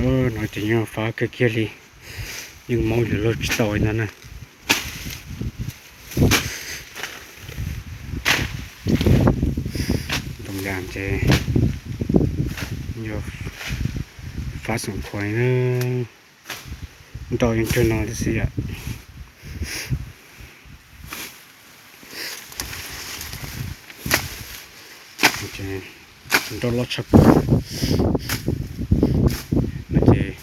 No ces nyob fab kawg kiag li, yeej maub yuav luag tsis tau no na. Ntoo yas ces yog fab xoom khuav na, nroj yeej kawg no tib si yom. Nroj loj tshaj plaws no ces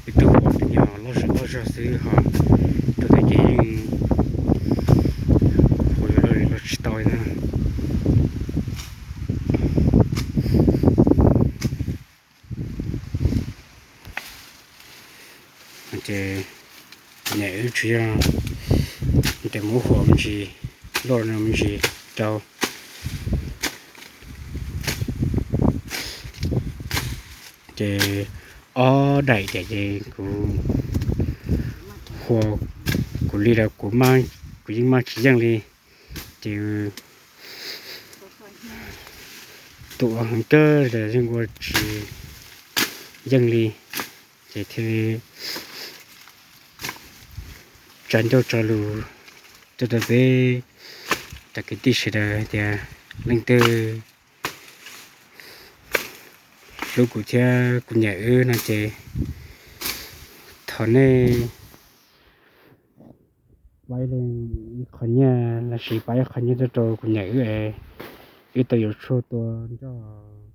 ib tug ua tus nyuag loj zog loj zog xwb ho, tus ntawd ces yeej ua yuav luag tsis tau na. Ces kuv niam wb tsuas yog ntes muab huam me ntsis, loj no me ntsis rau. Ces ob daim tiam ces kuv, kuv li lawm kuv, kuv yeej maj tsis yeej li. Ces tus ua heev kawg los yeej ua tsis yeej li. Ces thiaj li tsa ncauj tso lus tuaj rau peb cov kwv tij sawv daws tias leej twg hlub kuv thiab kuv niam wb no ces thov nej pab ib leeg ib qho nyiaj lossis pab ib qho nyiaj tuaj rau kuv niam wb es wb tau yuav tshuaj tua nroj.